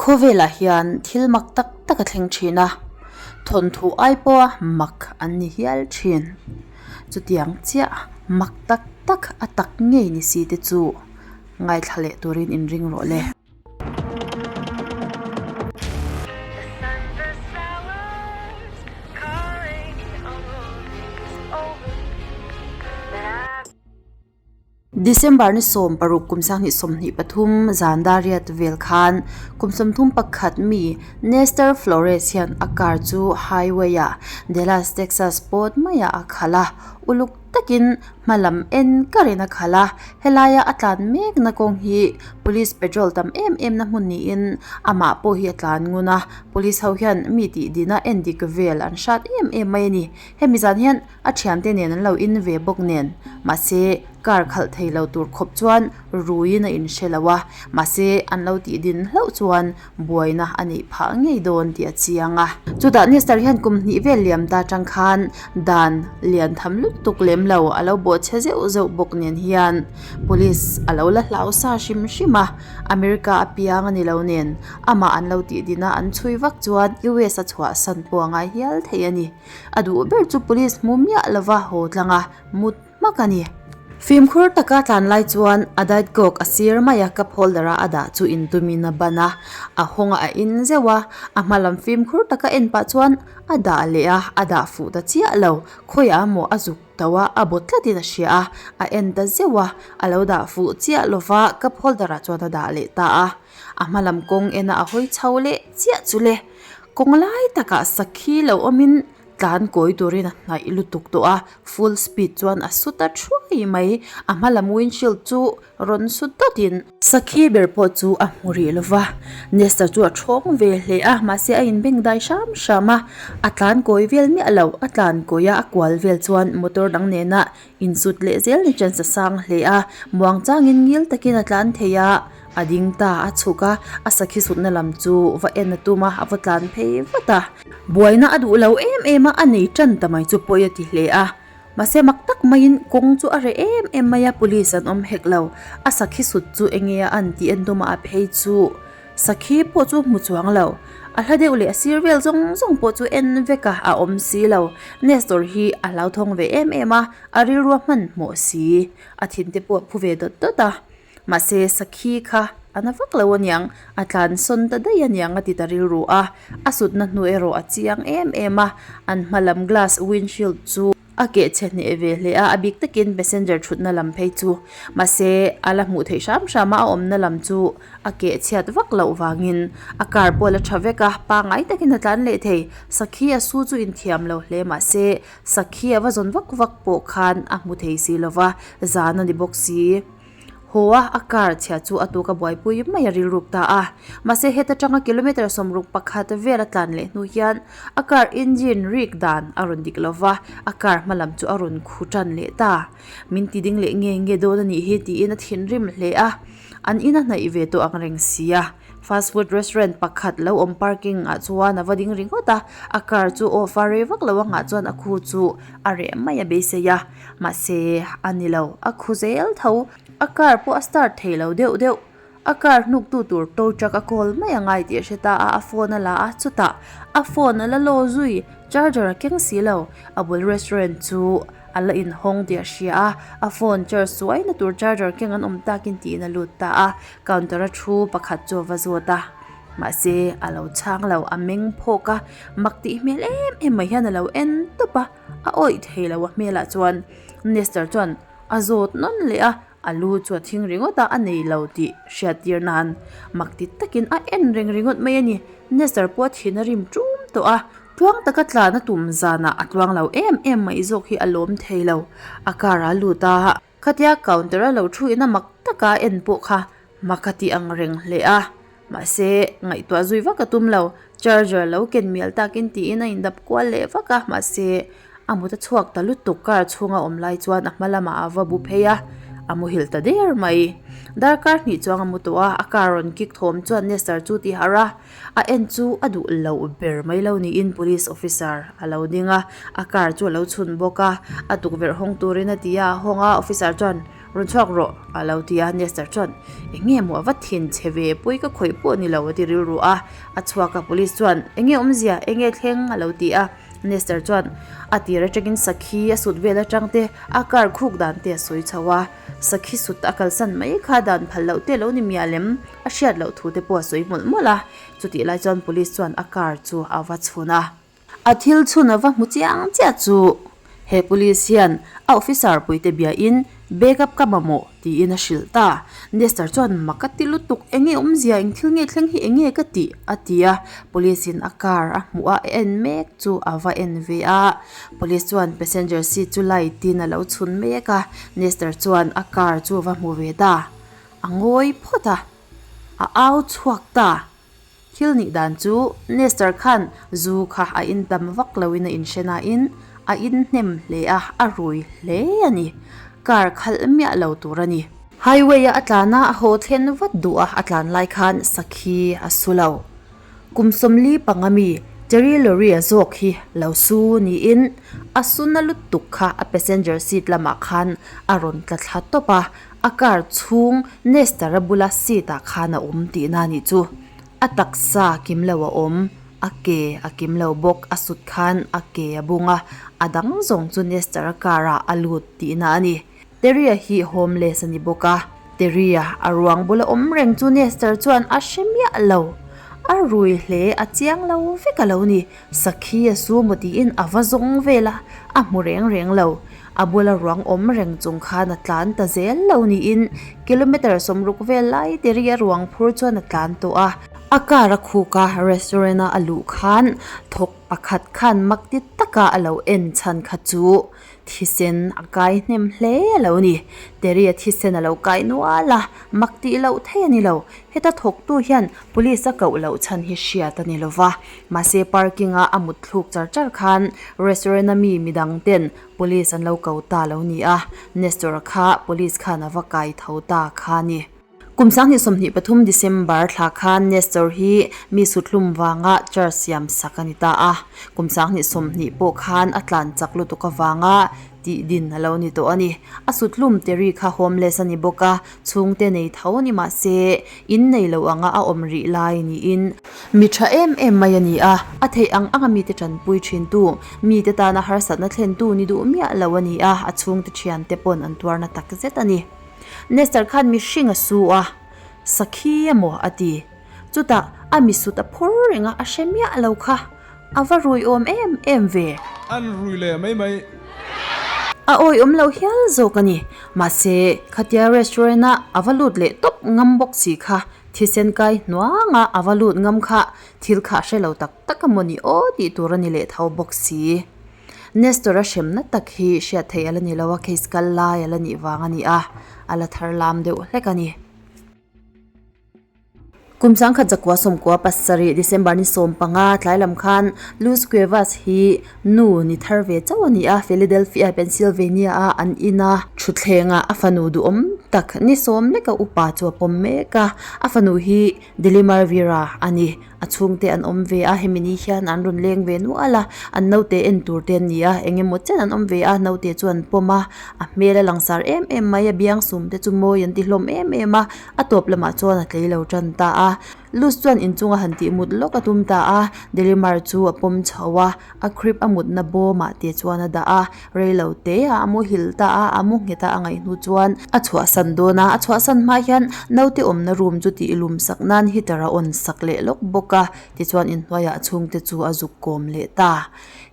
Khawvelah hian thil mak tak tak a thleng thin a, thawnthu ai pawha mak an ni hial thin. Chutiang chiah mak tak tak a tak ngei ni si te chu ngaithla leh turin inring rawh le. December ni 16 kum 2023 zan dariat vel khan kum 31 mi Nestor Flores hian a car chu highway-ah Dallas, Texas pawt maiah a khalh a, uluk takin hma lam en karin a khalh a, helaia a tlan mekna kawng hi police patrol tam em em na hmun niin amah pawh hi a tlan ngun a, police ho hian mi tih dina en dik vel an hrat em em mai a ni. Hemi zan hian a thiante nen an lo in ve bawk nen mahse car khalh thei lo tur khawp chuan ruiin a inhre lo a, mahse an lo tih din hlauh chuan buaina a neih phah ngei dawn tih a chiang a. Chutah Nestor hian kum hnih vel liam ta tang khan dan lian tham lutuk lem lo a lo bawh chhe zeuh zeuh bawk nen hian Police a lo la hlau sa hrim hrim a, America a piang a ni lo nen amah an lo tih din a an chhui vak chuan US a chhuahsan pawh a ngai hial thei a ni. A duh ber chu Police hmu miah lova haw tlang a mut hmak a ni. Fimkhur taka tlan lai chuan a diet coke a sir mai a, cup holder a a dah chu intumin a ban a, a hawng a a in zeuh a, a hma lam fimkhur taka en pah chuan a dah leh a, a dah fuh ta chiah lo, khawiah maw a zuk tauh a, a bawt tlatin a hria a, a en ta zeuh a, a lo dah fuh chiah lova cup holder ah chuan a dah leh ta a, a hma lam kawng en a a hawi chho leh chiah chu le, kawng lai takah sakhi lo awmin Tlan kawi turin a hnaih lutuk tawh a, full speed chuan a su ta thuai mai. A hma lam windshield chu rawn su dawtin. Sakhi ber pawh chu a hmu rih lo va, Nestor chu a thawng ve hle a, mahse a inbeng dai hram hram a, a tlan kawi vel miah lo. A tlan kawi a, a kual vel chuan motor dang nena insut leh zel ni chance a sang hle a, muangchangin ngil takin a tlan thei a. A ding ta, a chhuk a, a sakhi sutna lam chu va en a tum a, a va tlan phei vat a. Buaina a duh lo em em a, a nei tan ta mai chu pawi a ti hle a. Mahse mak tak maiin kawng chu a reh em em mai a, police an awm hek lo. A sakhi sut chu enge a an tih en tum a, a phei chu sakhi pawh chu hmu chuang lo. A hla deuh leh a sir vel zawng zawng pawh chu en vek a, a awm si lo. Nestor hi a hlauthawng ve em em a, a rilru a hmanhmawh si. A thinte pawh a phu ve dawt dawt a. Mahse, sakhi kha a na vak lo aniang, a tlan sawn ta daih aniang a ti ta rilru a. A sutna hnu erawh a chiang em em a, an hma lam glass windshield chu a keh chhe hneh ve hle a, a bik takin passenger thutna lam phei chu. Mahse, a la hmuh theih hram hram a, a awmna lam chu a keh chhiat vak loh vangin a car pawh a la tha vek a, pangngai takin a tlan leh thei. Sakhi a su chu inthiam lo hle mahse, sakhi a va zawn vak vak pawh khan a hmu thei si lova, zan a ni bawk si. Haw a, a car chhia chu a tuk a buaipui mai a rilruk ta a. Mahse heta tanga kilometre 61 vel a tlan leh hnu hian a car engine rik dan a rawn dik lo va, a car hma lam chu a rawn khu tan leh ta. Min ti ding leh nge nge dawn a nih hi tiin a thinrim hle a. An in a hnaih ve tawh ang reng si a. Fast food restaurant pakhat lo awm parking ah chuan a va ding ringawt a, a car chu off a rei vak lo a nghah chuan a khu chu a reh mai a beisei a. Mahse, a ni lo, a khu zel tho. A car pawh a start thei lo deuh deuh. A car hnuktu tur tow truck a call mai a ngai tih a hre ta a, a phone a la a, chutah a phone a la law zui, charger a keng si lo. A bul restaurant chu a la inhawng tih a hria a, a phone charge suaina tur charger keng an awm takin tiin a lut ta a, counter a thu pakhat chu a va zawt a. Mahse, a lo chhang lo, a meng phawk a, mak tih hmel em em mai hian a lo en tawp a. A awih thei lo a hmelah chuan Nestor chuan a zawt nawn leh a, a lu chu a thing ringawt a, a nei lo tih hriat tir nan mak ti takin a en reng ringawt mai a ni. Nestor pawh a thin a rim tum tawh a, tluang taka tlan a tum zanah a tluang lo em em mai zawk hi a lawm thei lo. A car a lut a, khatia counter a lo thu in a mak taka en pawh kha mak a ti ang reng hle a. Mahse, ngaihtuah zui vak a tum lo. Charger lo ken mial takin tiin a indap kual leh vak a, mahse, a mut a chhuak ta lutuk. Car chhunga awm lai chuan a hma lamah a va bu phei a, a muhilh ta der mai. Darkar hnih chuang a mu tawh a, a car rawn kick thawm chuan Nestor chu ti harh a, a en chu a duh loh ber mai lo niin police officer a lo ding a, a car chu a lo chhun bawk a, a tukverh hawng turin a ti a, a hawng a, officer chuan. Rawn chhuak rawh, a lo ti a. Nestor chuan, Eng nge maw a va thin che ve, pawi ka khawih pawh ni lo, a ti rilru a. A chhuak a, police chuan, Eng nge awmzia, eng nge thleng? a lo ti a. Nestor chuan a tir atangin sakhi a sut vel atang te, a car khuk dan te a sawi chho a. Sakhi sut a kalsan mai kha dan phal loh te lo ni miah lem, a hriat loh thu te pawh a sawi mawlh mawlh a. Chutih lai chuan police chuan a car chu a va chhun a. A thil chhun a va hmu chiang chiah chu he police hian a officer puite biain backup ka mamawh tiin a hrilh ta. Nestor chuan mak a ti lutuk, enge awmzia, eng thil nge thleng hi enge ka tih a ti a. Police in a car a hmuh a en mek chu a va en ve a. Police chuan passenger seat chu light in a lo chhun mek a, Nestor chuan a car chu a va hmu ve ta. A ngawi phawt a, a au chhuak ta. Thil nih dan chu Nestor khan zu kha a in tam vak loin a inhre nain a in hnem hle a, a rui hle a ni. Car khalh miah lo tur a ni. Highway a a tlan a, a haw thlen vat duh a, a tlan lai khan sakhi a su lo. Kum 45 mi Terry Lorry-a zawk hi lo su niin a su na lutuk kha a passenger seat lamah khan a rawn tla thla tawp a, A car chhung Nestor-a bula seat ah khan a awm tihna a nih chu. A taksa kim lo a awm, a ke a kim lo bawk, a sut khan a ke a bung a, a dang zawng chu Nestor-a car ah a lut tihna a ni. Terry-a hi homeless a ni bawk a, Terry-a a ruang bula awm reng chu Nestor chuan a hre miah lo. A rui hle a chiang lo vek a lo ni. Sakhi a su maw tiin a va zawng vel a, a hmu reng reng lo. A bula ruang awm reng chung khan a tlan ta zel lo niin kilometre 60 vel lai Terry a ruang phur chuan a tlan tawh a. A car a khuk a, restaurant a a luh khan thawk pakhat khan mak ti taka a lo en chhan kha chu thisen a kai hnem hle a lo ni. Terry a thisen a lo kai nual a, mak tih loh thei a ni lo. Heta thawktu hian Police a koh loh chhan hi hriat a ni lo va, mahse parking a a mut thluk char char khan restaurant a mi midang ten police an lo ko ta lo ni a, Nestor kha police khan a va kai tho ta kha a ni. Kum 2023 December thla khan Nestor hi mi suthlum vanga charge siam sak a ni ta a, kum 2020 pawh khan a tlan chak lutuk avanga tih din a lo ni tawh a ni. A suthlum Terry kha homeless a ni bawk a, Chhungte nei tho ni mah se, in nei lo anga a awm rih lai niin. Mi tha em em mai a ni a, a theih ang anga mite tanpui thintu, mite tana harsatna thlentu ni duh miah lo a ni a, a chhungte thiante pawn an tuarna tak zet a ni. Nestor khan mihring a su a, sakhi emaw a ti. Chutah a misut a phur reng a, a hre miah lo kha. A va rui awm em em ve. An rui leh mai mai. A awi awm lo hial zawk a ni. Mahse, khatia restaurant a a va lut leh tawp ngam bawk si kha, thisen kai hnuanga a va lut ngam kha thil kha a hre lo tak tak a maw ni aw tih tur a ni leh tho bawk si. Nestor a hremna tak hi hriat theih a la ni lo a, case kal lai a la nih vang a ni a, a la thar lam deuh hlek a ni. Kum 1997 December ni 15 tlai lam khan Luz Cuevas hi nu ni thar ve chauh a ni a, Philadelphia, Pennsylvania a an ina thutthlengah a fanu duhawm tak ni sawm leka upa chu a pawm mek a, a fanu hi Delimar Vera a ni. A chhungte an awm ve a, hemi ni hian an rawn leng ve nual a, an naute en tur te an ni a, eng emaw chen an awm ve a, naute chu an pawm a, a hmel a langsar em em mai a, biangsum te chu mawi an ti hlawm em em a, a tawp lamah chuan a tlei lo tan ta a, Luz chuan inchunga han tih mut lawk a tum ta a, Delimar chu a pawm chho a, a crib a mutna bawmah te chuan a dah a, reilo te ah a muhil ta a, a mu nghet a a ngaih hnu chuan a chhuahsan dawn a, a chhuahsan hma hian naute awmna room chu tih lum sak nan heater a on sak leh lawk bawk a, tichuan inhnuaiah chhungte chu a zuk kawm leh ta.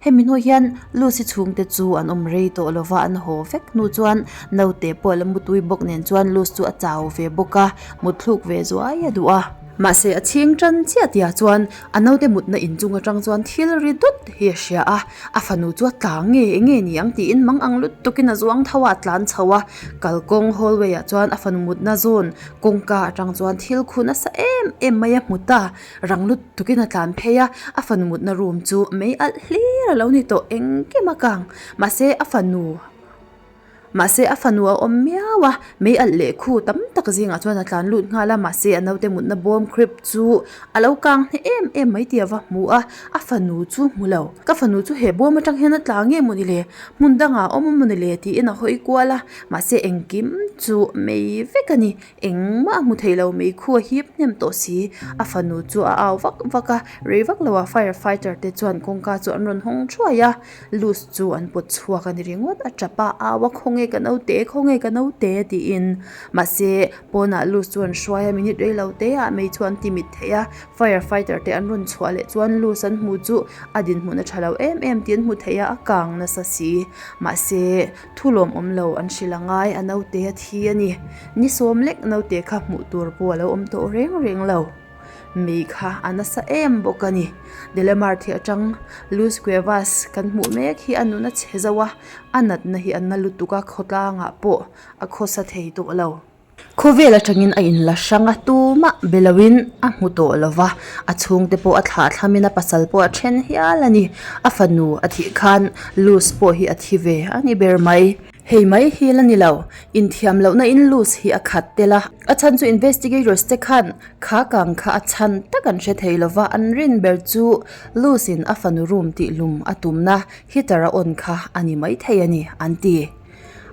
Hemi hnu hian Lucy chhungte chu an awm rei tawh lova an haw vek hnu chuan naute pawh a la mutui bawk nen chuan Lucy chu a chau ve bawk a, mutthluk ve zuai a duh a. Mahse a chhing tan chiah tihah chuan a naute mutna inchung atang chuan thil ri dawt hi a hria a, a fanu chu a tla nge enge ni ang tiin mang ang lutukin a zuang tho a, a tlan chho a, kalkawng hallway ah chuan a fanu mutna zawn kawngka atang chuan thil khu nasa em em mai a hmu ta, rang lutukin a tlan phei a, a fanu mutna room chu mei alh hlir a lo ni tawh engkim a kang, mahse a fanu. Mahse a fanu a awm miau a, mei alh leh khu tam tak zingah chuan a tlan lut nghal a, mahse a naute mutna bawm crib chu a lo kang hneh em em mai tih a va hmu a, a fanu chu hmu lo. Ka fanu chu he bawm atang hian a tla nge mawni le? Hmun dangah a awm mawni le? tiin a hawi kual a, mahse engkim chu mei vek a ni. Engmah a hmu thei lo, mei khu a hip hnem tawh si. A fanu chu a au vak vak a, rei vak lo ah fire fighter te chuan kawngka chu an rawn hawng thuai a, Luz chu an pawt chhuak a ni ringawt. A tap a, au a, khawnge ka naute, khawnge ka naute tiin. Mahse, pawnah Luz chu an hruai a, minute rei lo te ah mei chu an ti mit thei a, fire fighter te an rawn chhuah leh chuan Luz an hmu chu a dinhmun a tha lo em em tih an hmu thei a, a kang nasa si. Mahse, Thu lawm awm lo an hrilh a ngai, a naute a thi a ni. Ni sawm lek naute kha hmuh tur pawh a lo awm tawh reng reng lo. Mei kha a nasa em bawk a ni. Delamar thih atang Luis Cuevas kan hmuh mek hi a nun a chhe zo a, a natna hi a na lutuk a, khawtlangah pawh a khawsa thei tawh lo. Khawvel atangin a inla hrang a, tumah be loin a hmu tawh lo va, a chhungte pawh a thlah thlamin a pasal pawh a then hial a ni. A fanu a thih khan Luz pawh hi a thi ve a ni ber mai. Hei mai hi la ni lo, inthiam lohna in Luz hi a khat tel a, a chhan chu investigators te khan kha kang kha a chhan tak an hre thei lo va, an rin ber chu Luz in a fanu room tihlum a tumna heater a on kha a ni maithei a ni an ti.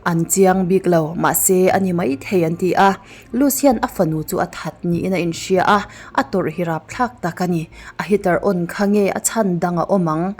An chiang bik lo, mahse a ni maithei an ti a. Luz hian a fanu chu a that niin a inhria a, a tawrh hi rapthlak tak a ni. A heater on kha nge a chhan dang a awm ang?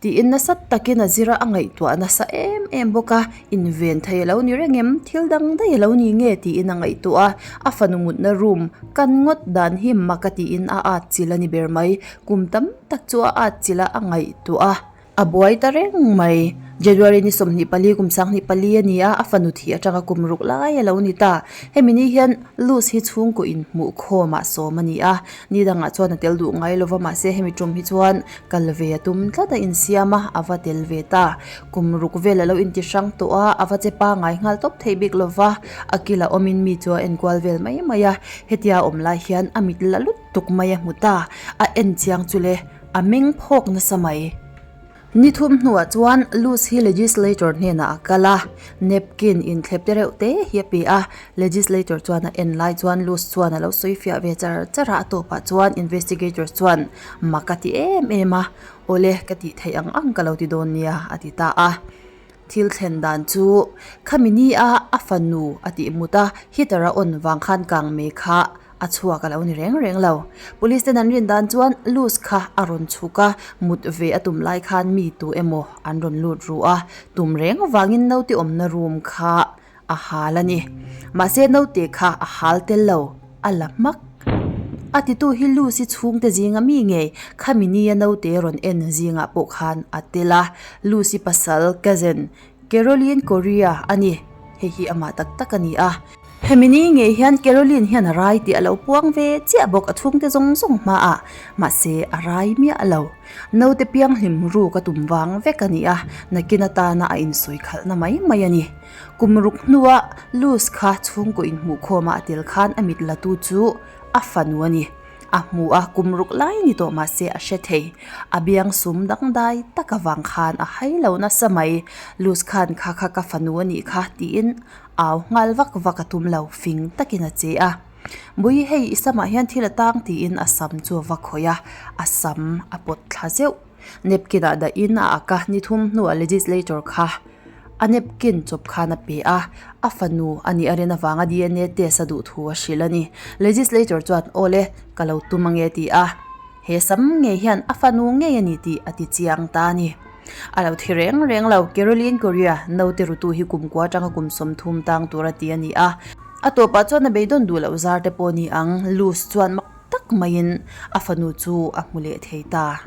tiin nasa takin a zir a, a ngaihtuah nasa em em bawk a. Inven thei a lo ni reng em? Thil dang daih a lo ni nge? tiin a ngaihtuah a. A fanu mutna room kan ngawt dan hi mak a tiin a at chilh a ni ber mai. Kum tam tak chu a at chilh a, a ngaihtuah a. A buai ta reng mai. January ni 24 kum 24 a ni a, a fanu thih atanga kum ruk lai a lo ni ta. Hemi ni hian Luz hi chhungkaw inhmuh khawmah sawm a ni a, ni dangah chuan a tel duh ngai lova mahse hemi tum hi chuan kal ve a tum tlat a insiam a, a va tel ve ta. Kum ruk vel a lo inti hrang tawh a, a va che pangai nghal tawp thei bik lova, a kila awmin mi chu a enkual vel mai mai a. Hetia a awm lai hian a mit la lutuk mai a hmu ta, a en chiang chu le. A meng phawk nasa mai. Ni thum hnuah chuan Luz hi legislator hnenah a kal a, napkin inthlep te reuh te hi a pe a. Legislator chuan a en lai chuan Luz chuan a lo sawi fiah ve char char a, a tawpah chuan investigators chuan mak a ti em em a, Awle, ka tih theih ang ang ka lo ti dawn nia, a ti ta a. Thil thlen dan chu khami ni a a fanu a tih mut a, heater a on vang khan kang mei kha a chhuak a lo ni reng reng lo. Police ten an rin dan chuan Luz kha a rawn chhuk a, mut ve a tum lai khan mi tu emaw an rawn lut ru a, tum reng vangin naute awmna room kha a hal a ni. Mahse naute kha a hal tel lo, a la hmak. A titu hi Lucy chhungte zinga mi ngei, khami nia naute rawn en zingah pawh khan a tel a, Lucy pasal cousin Caroline Correa a ni. Hei hi amah tak tak a ni a. Hemi ni ngei hian Caroline hian a rai tih a lo puang ve chiah bawk a chhungte zawng zawng hmaah, mahse a rai miah lo. Naute pianghlim ruk a tum vang vek a ni a, nakin atana a insawi khalhna mai mai a ni. Kum ruk hnua Luz kha chhungkaw inhmuhkhawma a tel khan a mit latu chu a fanu a ni. A hmu a, kum ruk lai ni tawh mahse a hre thei. A biang sum dangdai tak avang khan a hai lo nasa mai. Luz khan kha kha ka fanu a nih kha tiin au nghal vak vak a tum lo, fing takin a che a. Bui hei i samah hian thil a tang tiin a sam chu a va khawih a, a sam a pawt thla zeuh. Napkin ah dahin a ak a, ni thum hnuah legislator kha a napkin chawp khan a pe a, a fanu a nih a rin avanga DNA test a duh thu a hrilh a ni. Legislator chuan aw le, ka lo tum ange ti a, he sam ngei hian a fanu ngei a ni tih a ti chiang ta a ni. A lo thi reng reng lo, Caroline Correa, naute rutu hi kum kua atanga kum 30 tang tur a ti a ni a. A tawpah chuan a beidawn duh loh zar te pawh a ni ang, Luz chuan mak tak maiin a fanu chu a hmu leh thei ta.